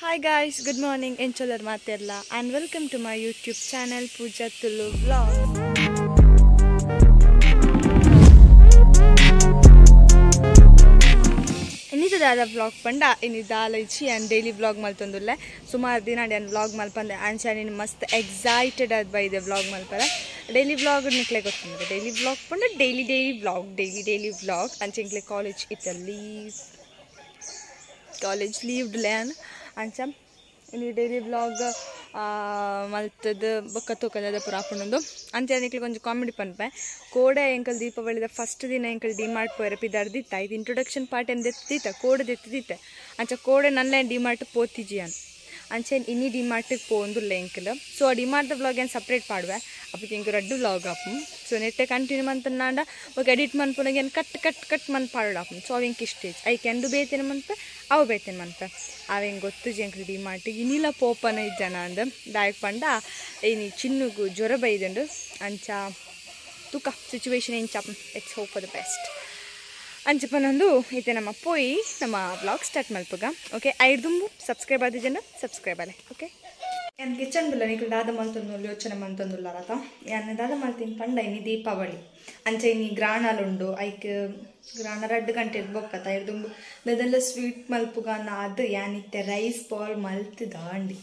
Hi guys, good morning. Encholar Materla and welcome to my YouTube channel Pooja Tulu Vlog. ಇನ್ನಿತ ದಾದ vlog ಪಂಡ ಇನ್ನಿ ದಾಲ ಇಚ್ಚಿ and daily vlog ಮಲ್ತೊಂದುಲ್ಲೆ ಸುಮಾರು ದಿನ and vlog ಮಲ್ಪಂದೆ ಅಂಚ ನೀನು ಮಸ್ತ್ ಎಕ್ಸೈಟೆಡ್ ಆದ್ ಬೈದೆ vlog ಮಲ್ಪರ ಡೈಲಿ vlog ನಿಕ್ಲೆ ಗೊತ್ತುಂಡು ಡೈಲಿ vlog ಪಂಡ daily daily vlog daily daily vlog ಅಂಚ ಎಂಕ್ಲೆ ಕಾಲೇಜ್ ಇತ್ತ ಲೀವ್ ಕಾಲೇಜ್ ಲೀವ್ ಲ್ಯಾನ್ ಅಂಚ ಇಲ್ಲಿ ಡೈಲಿ ವ್ಲಾಗ್ ಮಲ್ತದ ಬೊಕ್ಕ ತೂಕದ ಪೂರ ಆಪುಂಡು ಅಂಚ ನಿಕ್ಲೆ ಒಂಜಿ ಕಾಮಿಡಿ ಪನ್ಪೆ ಕೋಡೆ ಎಂಕಲ್ ದೀಪಾವಳಿದ ಫಸ್ಟ್ ದಿನ ಎಂಕಲ್ ಡಿಮಾರ್ಟ್ ಪೋಯರ ಪಿದಾರ್ದಿತ್ತ ಇದು ಇಂಟ್ರೊಡಕ್ಷನ್ ಪಾರ್ಟ್ ಏನು ದೆತ್ತಿತ್ತ ಕೋಡೆ ದೆತ್ತಿತ್ತ ಅಂಚ ಕೋಡೆ ನಲ್ಲ ಡಿಮಾರ್ಟ್ ಪೋತಿಜಿ ಅನ್ ಅಂಚೆ ಇನ್ನಿ ಡಿಮಾರ್ಟಿಗೆ ಪೋಂದುಲ್ಲ ಎಂಕಲ್ ಸೊ ಆ ಡಿಮಾರ್ಟ್ದ ವ್ಲಾಗ್ ಏನು ಸಪ್ರೇಟ್ ಪಾಡುವೆ ಅಪ್ಪಕ್ಕೆ ಎಂಕು ರಡ್ಡು ವ್ಲಾಗ್ ಆಪು ಸೊ ನೆಟ್ಟೆ ಕಂಟಿನ್ಯೂ ಮಂತನಾಂಡ ఒక ಎಡಿಟ್ ಮನ್ಪುನಗ ಏನು ಕಟ್ ಕಟ್ ಕಟ್ ಮನ್ ಪಾಡಾಪು ಸೊ ಅವು ಎಂಕ್ ಇಷ್ಟ ಐಕೆ ಎಂದು ಬೇತೇನೆ ಮನ್ಪೆ ಅವು ಬೇತೇನೆ ಮನ್ಪೆ ಅವೆಂಗೆ ಗೊತ್ತು ಎಂಕ್ಲು ಡಿಮಾರ್ಟಿಗೆ ಇನ್ನಿಲ್ಲ ಪೋಪನ ಇಜ್ಜನ ಅಂದ ದಾಯಕ್ ಪಂಡ ಇನಿ ಚಿನ್ನುಗು ಜ್ವರ ಬೈದುಂಡು ಅಂಚ ತೂಕ situation ಎಂಚಾಪ let's hope for the best ಅಂಚ ಪನೊಂದು ಇತ್ತೆ ನಮ್ಮ ಪೋಯಿ ನಮ್ಮ ವ್ಲಾಗ್ ಸ್ಟಾರ್ಟ್ ಮಲ್ಪುಗ ಓಕೆ ಐದುಂಬು ಸಬ್ಸ್ಕ್ರೈಬ್ ಆದ ಜನ ಸಬ್ಸ್ಕ್ರೈಬ್ ಅಲೆ ಓಕೆ ಯಾನ್ ಕಿಚನ್ ಬಿಲ್ಲ ನಿಕ್ಲು ದಾದ ಮಲ್ತೊಂದು ಯೋಚನೆ ಮಲ್ತೊಂದುಲ್ಲಾರತ ಯಾನ್ ದಾದ ಮಲ್ತೀನಿ ಪಂಡ ಇನಿ ದೀಪಾವಳಿ ಅಂಚ ಇನಿ ಗ್ರಾಣಲುಂಡು ಐಕ್ ಗ್ರಾಣ ರಡ್ಡು ಗಂಟೆ ಬೊಕ್ಕತ ಐದುಂಬು ದದೆಲ್ಲ ಸ್ವೀಟ್ ಮಲ್ಪುಗ ಅದು ಯಾನಿತ್ತೆ ರೈಸ್ ಬಾಲ್ ಮಲ್ತು ದಾಂಡಿ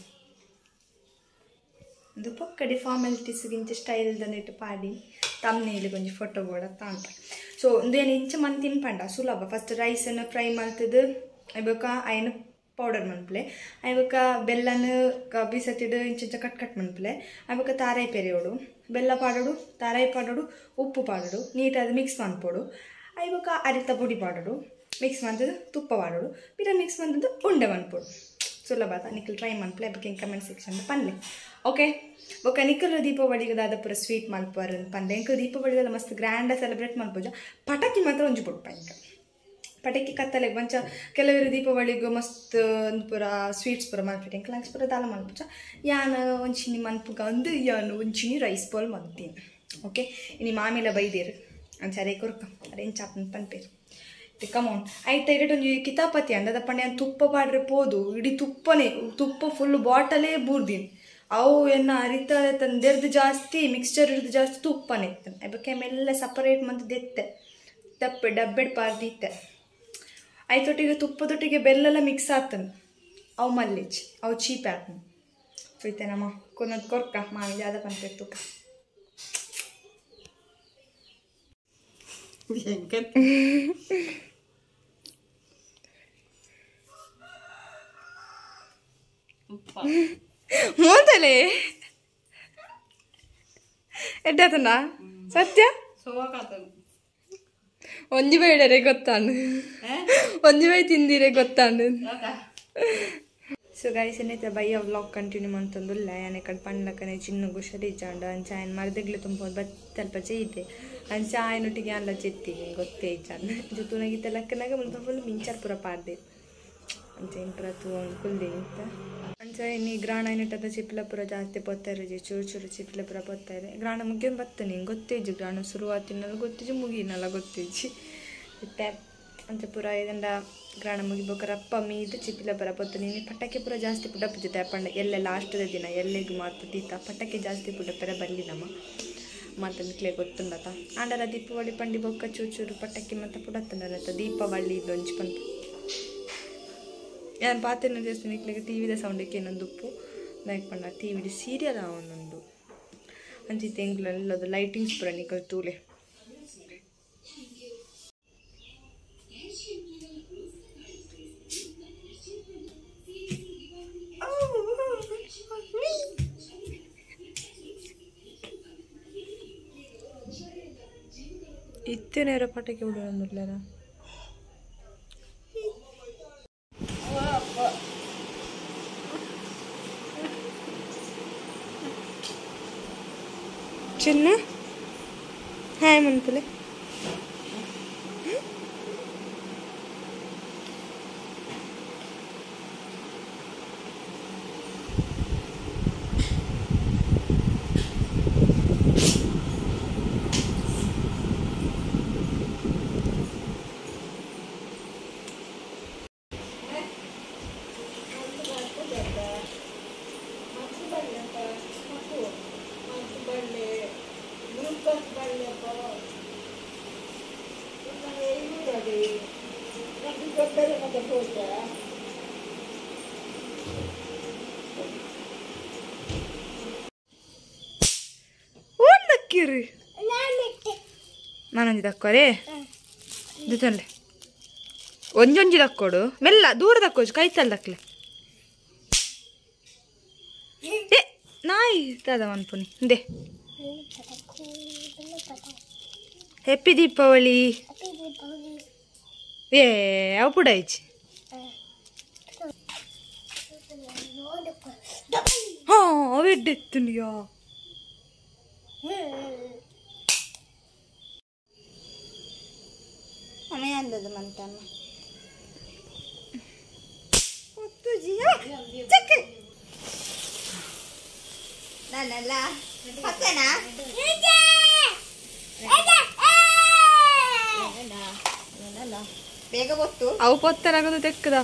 ಒಂದು ಪೊಕ್ಕಡಿ ಫಾರ್ಮಾಲಿಟೀಸ್ ಗಿಂಚ ಸ್ಟೈಲ್ ದಂದಿಟ್ಟು ಪಾಡಿ ತಮ್ನೇಲಿ ಕೊಂಚ ಫೋಟೋ ಬೋಡ ತಾಂಟ ಸೊ ಒಂದು ಏನು ಇಂಚ ಮಂತಿನ ಪಂಡ ಸುಲಭ ಫಸ್ಟ್ ರೈಸನ್ನು ಫ್ರೈ ಮಲ್ತದು ಐಬೊಕ್ಕ ಐನು ಪೌಡರ್ ಮನ್ಪಲೆ ಐಬೊಕ್ಕ ಬೆಲ್ಲನ ಬೀಸತ್ತಿಡು ಇಂಚಿಂಚ ಕಟ್ ಕಟ್ ಮನ್ಪಲೆ ಐಬೊಕ್ಕ ತಾರಾಯಿ ಪೆರೆಯೋಡು ಬೆಲ್ಲ ಪಾಡೋಡು ತಾರಾಯಿ ಪಾಡೋಡು ಉಪ್ಪು ಪಾಡೋಡು ನೀಟಾದ ಮಿಕ್ಸ್ ಮನ್ಪೋಡು ಐಬೊಕ್ಕ ಅರಿತ ಪೊಡಿ ಪಾಡೋಡು ಮಿಕ್ಸ್ ಮಂತದ್ದು ತುಪ್ಪ ಪಾಡೋಡು ಪಿರ ಮಿಕ್ಸ್ ಮಂತದ್ದು ಉಂಡೆ ಮನ್ಪೋಡು ಸುಲಭ ನಿಖಲ್ ಟ್ರೈ ಮನ್ಪಲೆ ಬಗ್ಗೆ ಕಮೆಂಟ್ ಸೆಕ್ಷನ್ ಪನ್ಲೆ ಓಕೆ ಬೊಕ್ಕ ನಿಖಲ್ ದೀಪಾವಳಿಗೆ ದಾದ ಪೂರ ಸ್ವೀಟ್ ಮಲ್ಪರ್ ಪನ್ಲೆ ಎಂಕಲ್ ದೀಪಾವಳಿದೆಲ್ಲ ಮಸ್ತ್ ಗ್ರ್ಯಾಂಡ್ ಸೆಲೆಬ್ರೇಟ್ ಮಲ್ಪೋಜ ಪಟಾಕಿ ಮಾತ್ರ ಒಂಜಿ ಬೊಡ್ಪ ಇಂಕ ಪಟಾಕಿ ಕತ್ತಲೆಗ್ ಮಂಚ ಕೆಲವರು ದೀಪಾವಳಿಗೆ ಮಸ್ತ್ ಒಂದು ಪೂರ ಸ್ವೀಟ್ಸ್ ಪೂರ ಮಲ್ಪಿಟ್ಟು ಎಂಕಲ್ ಅಂಚ ಪೂರ ದಾಲ ಮಲ್ಪುಜ ಯಾನ್ ಒಂಚಿನಿ ಮನ್ಪುಗ ಅಂದು ಯಾನ್ ಒಂಚಿನಿ ರೈಸ್ ಬಾಲ್ ಮಲ್ತೀನಿ ಓಕೆ ಇನಿ ಮಾಮಿಲ ಬೈದೇರು ಅಂಚ ಅರೇ ಕೊರ್ಕ ಅರೆ ಎಂಚಾಪನ್ ಪನ್ಪೇರು ಕಮೌನ್ ಆಯ್ತಾ ಇಡಟ್ ಒಂಜಿ ಕಿತಾಪತಿ ಅಂದದ ಪಂಡ ತುಪ್ಪ ಪಾಡ್ರೆ ಪೋದು ಇಡೀ ತುಪ್ಪನೇ ತುಪ್ಪ ಫುಲ್ ಬಾಟಲೇ ಬೂರ್ದಿನ್ ಅವು ಎನ್ನ ಅರಿತ ತಂದೆರ್ದು ಜಾಸ್ತಿ ಮಿಕ್ಸ್ಚರ್ ಹಿಡ್ದು ಜಾಸ್ತಿ ತುಪ್ಪನೇ ಅದಕ್ಕೆ ಮೆಲ್ಲ ಸಪರೇಟ್ ಮಂತ್ ದೆತ್ತೆ ತಪ್ಪೆ ಡಬ್ಬೆಡ್ ಪಾರ್ದಿತ್ತೆ ಆಯ್ತೊಟ್ಟಿಗೆ ತುಪ್ಪದೊಟ್ಟಿಗೆ ಬೆಲ್ಲೆಲ್ಲ ಮಿಕ್ಸ್ ಆತನ್ ಅವು ಮಲ್ಲಿಚ್ ಅವು ಚೀಪ್ ಆತನ್ ಸೊ ನಮ್ಮ ಕೊನದ್ ಕೊರ್ಕ ಮಾವಿ ಜಾದ ಪಂಪೆ ತುಕ್ಕ ಮೂತಲೆ ಎಡ್ಡಾತನ ಸತ್ಯ ಒಂಜಿ ಬೇಡರೆ ಗೊತ್ತಾನು ಒಂಜಿ ಬೈ ತಿಂದಿರೆ ಗೊತ್ತಾನು ಸೊ ಗೈಸ್ ಏನೈತೆ ಬಯ್ಯ ವ್ಲಾಗ್ ಕಂಟಿನ್ಯೂ ಮಂತೊಂದುಲ್ಲ ಯಾನೆ ಕಡೆ ಪಣ್ಣಕ್ಕನೆ ಚಿನ್ನುಗು ಶರಿ ಜಾಂಡ ಅಂಚ ಆಯನ್ ಮರದಗ್ಲು ತುಂಬ ಬತ್ತಲ್ಪ ಜೈತೆ ಅಂಚ ಆಯನೊಟ್ಟಿಗೆ ಅಲ್ಲ ಜೆತ್ತಿ ಗೊತ್ತೇ ಇಜ್ಜಾಂಡ ಜೊತೆ ಲಕ್ಕನಾಗ ಮುಲ್ಪ ಫುಲ್ ಮಿಂಚಾರ್ ಪೂರ ಪಾಡ್ದೆ ಅಂಚ ಏನು ಪೂರ ತೂವೊಂದು ಕುಲ್ದೆ ಇತ್ತ ಅಂಚ ಇನ್ನು ಗ್ರಾಣ ಏನಿಟ್ಟದ ಚಿಪ್ಪಿಲ ಪೂರ ಜಾಸ್ತಿ ಪೊತ್ತಾರೆ ಚೂರು ಚೂರು ಚಿಪ್ಪಿಲ ಪೂರ ಪೊತ್ತಾರೆ ಗ್ರಾಣ ಮುಗಿಯೋನು ಬತ್ತನೆ ಗೊತ್ತೇಜು ಗ್ರಾಣ ಶುರುವಾತಿನಲ್ಲ ಗೊತ್ತಿಜು ಮುಗಿನಲ್ಲ ಗೊತ್ತೇಜಿ ಇತ್ತೆ ಅಂಚ ಪೂರ ಇದಂಡ ಗ್ರಾಣ ಮುಗಿಬೋಕ ರಪ್ಪ ಮೀದು ಚಿಪ್ಪಿಲ ಪೂರ ಪೊತ್ತು ನೀನು ಪಟಾಕಿ ಪೂರ ಜಾಸ್ತಿ ಪುಡಪ್ಪು ಜೊತೆ ಪಂಡ ಎಲ್ಲೆ ಲಾಸ್ಟದ ದಿನ ಎಲ್ಲೆಗೂ ಮಾತು ತೀತ ಪಟಾಕಿ ಜಾಸ್ತಿ ಪುಡಪ್ಪರ ಬರಲಿ ನಮ್ಮ ಮಾತು ನಿಕ್ಲೆ ಗೊತ್ತುಂಡತ ಆಂಡಲ ದೀಪಾವಳಿ ಪಂಡಿ ಬೊಕ್ಕ ಚೂರು ಚೂರು ಪಟಾಕಿ ಮತ್ತೆ ಪುಡತ್ತಂಡಲತ್ತ ದೀಪಾವಳಿ ಇದೊಂಚು ಪಂಪು ಯಾನ್ ಪಾತೆನ ದೇವಸ್ಥಾನ ನಿಕ್ಲೆಗ್ ಟಿವಿದ ಸೌಂಡಕ್ಕೆ ಇನ್ನೊಂದು ಉಪ್ಪು ಲೈಕ್ ಪಂಡ ಟಿವಿಡ್ ಸೀರಿಯಲ್ ಒಂದೊಂದು ಅಂಚಿತ್ತೆ ಎಂಕ್ಲೆಲ್ಲದ ಲೈಟಿಂಗ್ಸ್ ಪೂರ ನಿಕಲ್ ತೂಲೆ ಇತ್ತೆ ನೇರ ಪಟಾಕಿ ಬಿಡೋಣ ಚಿನ್ನ ಹಾಯ್ ಮನ್ಪುಲೆ ಓಂದಕ್ಕಿರಿ ನಾನೊಂಜಿ ದಕ್ಕೋರೆ ದಿತನ್ಲೆ ಒಂಜೊಂಜಿ ದಕ್ಕೋಡು ಮೆಲ್ಲ ದೂರ ದಕ್ಕೋಜು ಕೈತಲ್ ದಕ್ಲೆ ಏ ನಾಯಿ ದಾದ ಮನ್ಪುನಿ ಇಂದೆ ಹ್ಯಾಪಿ ದೀಪಾವಳಿ ಏ ಅವು ಪುಡಾಯ್ಚಿ ಹಾ ಅವೆಡ್ಡೆತ್ತುನಿಯಾ ಬೇಗ ಗೊತ್ತು ಅವು ಪೊತ್ತರಾಗದು ತೆಕ್ಕದ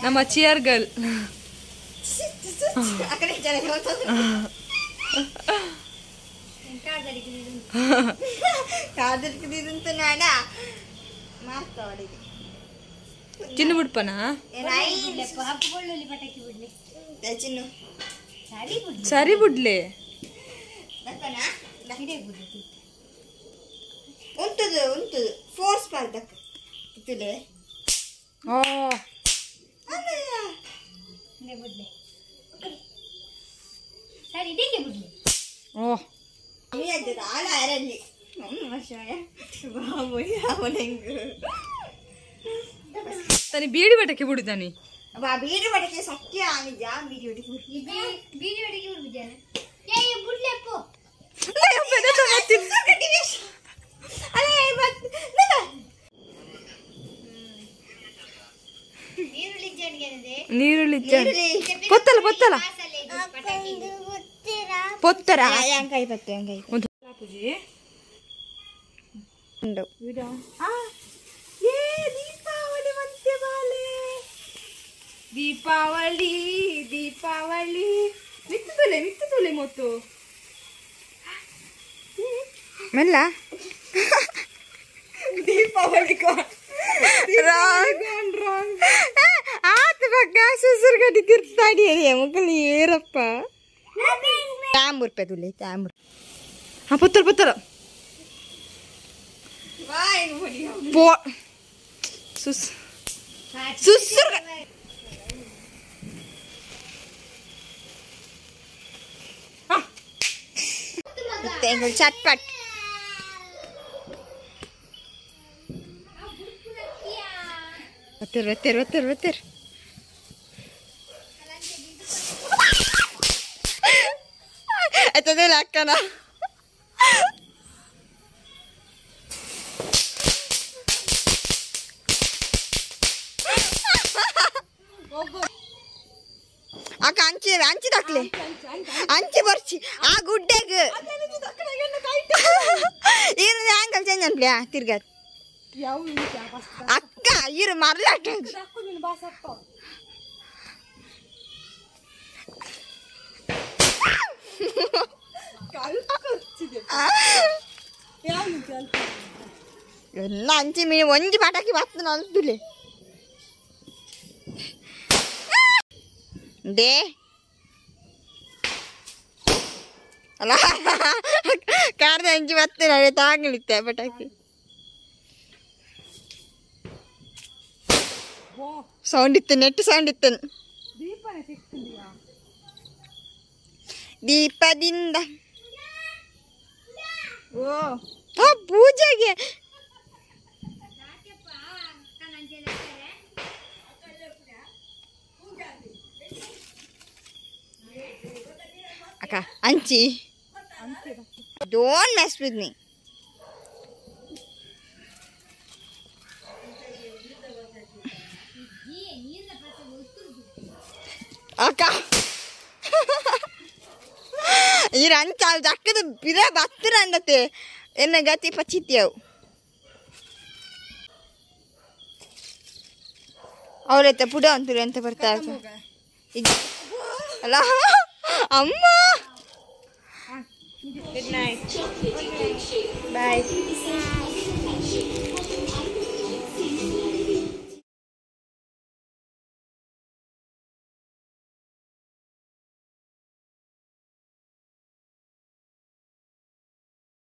ನಮ್ಮ ಚಿಯರ್ ಗರ್ಲ್ ಚಿನ್ನು ಬಿಡ್ಪನ ಸರಿ ಬಿಡ್ಲೆ ಉಂಟದು ಉಂಟದು ಫೋರ್ಸ್ ಪಾರ್ದಕ್ ತುಲೆ ಓ ಸರಿ ಇದಕ್ಕೆ ಬಿಡ್ಲಿ ಓ ಆಳ ಅರಲ್ಲಿ ತನಿ ಬೀಡಿ ಬಟಕ್ಕೆ ಬಿಡುತ್ತಾನೆ ಬಾ ಬೀಡಿ ಬಟಕ್ಕೆ ಸತ್ಯ ನಿಜ ಬೀಡಿ ಬಟಕ್ಕೆ ಬೀಡಿ ಬಟಕ್ಕೆ ಬಿಡ್ಬಿದ್ದಾನೆ ಏ ಬಿಡ್ಲೆಪ್ಪು ನೀರುಳ್ಳಿ ಪೊತ್ತಲ ಪೊತ್ತಲ ಪೊತ್ತರ ಒಂದು ದೀಪಾವಳಿ ದೀಪಾವಳಿ ಮಿತ್ತು ತುಲೆ ಮಿತ್ತು ತುಲೆ ಮೊತ್ತು ಮೆಲ್ಲ ದೀಪಾವಳಿ ಆತ ಬಗ್ಗ ಸುಸುರು ಗಡ್ಡಿ ತಿರ್ತಾಡಿ ಮುಕ್ಕಲು ಏರಪ್ಪ ತಾಂಬೂರ್ ತುಲೆ ತಾಂಬೂರ್ ಹಾ ಪೊತ್ತಲ ಪೊತ್ತಲ ಪೋ ಸುಸ್ ಸುಸುರು ಚಟ್ಪಟ್ ಬತ್ತಿರ್ ಬತ್ತಿರ್ ಬತ್ತಿರ್ ಬತ್ತಿರ್ ಆಯ್ತದಲ್ಲ ಅಕ್ಕನ ಅಕ್ಕ ಅಂಚೆ ಅಂಚೆ ದಾಕ್ಲೆ ಅಂಚೆ ಬರ್ಚಿ ಆ ಗುಡ್ಡೆಗ್ ಇರು ಆಂಕಲ್ ಚೇಂಜ್ ಅನ್ಪ್ಲೆ ತಿರ್ಗ ಅಕ್ಕ ಇರು ಮರಲಾಟ ಎಲ್ಲ ಅಂಚೆ ಮೀನು ಒಂಜಿ ಪಟಾಕಿ ಬತ್ತು ನಲ್ದುಲೆ they ಅಲ್ಲ ಕಾರ್ದ ಅಂಚಿ ಬತ್ತು ನಡೆ ತಾಂಗ್ಲಿತ್ತೆ ಪಟಾಕಿ ಸೌಂಡ್ ಇತ್ತು ನೆಟ್ ಸೌಂಡ್ ಇತ್ತು ದೀಪದಿಂದ ಓ ಪೂಜೆಗೆ ಅಕ್ಕ ಅಂಚಿ don't mess with me. ಅಕ್ಕ ಈ ಅಂಚ ದಕ್ಕದ ಬಿರ ಬತ್ತರ ಅಂದತೆ ಎನ್ನ ಗತಿ ಪಚಿತ್ಯವು ಅವರೈತ ಪುಡ ಅಂತಾರೆ ಅಂತ ಬರ್ತಾರೆ ಅಲ್ಲ ಅಮ್ಮ. Good night. Bye.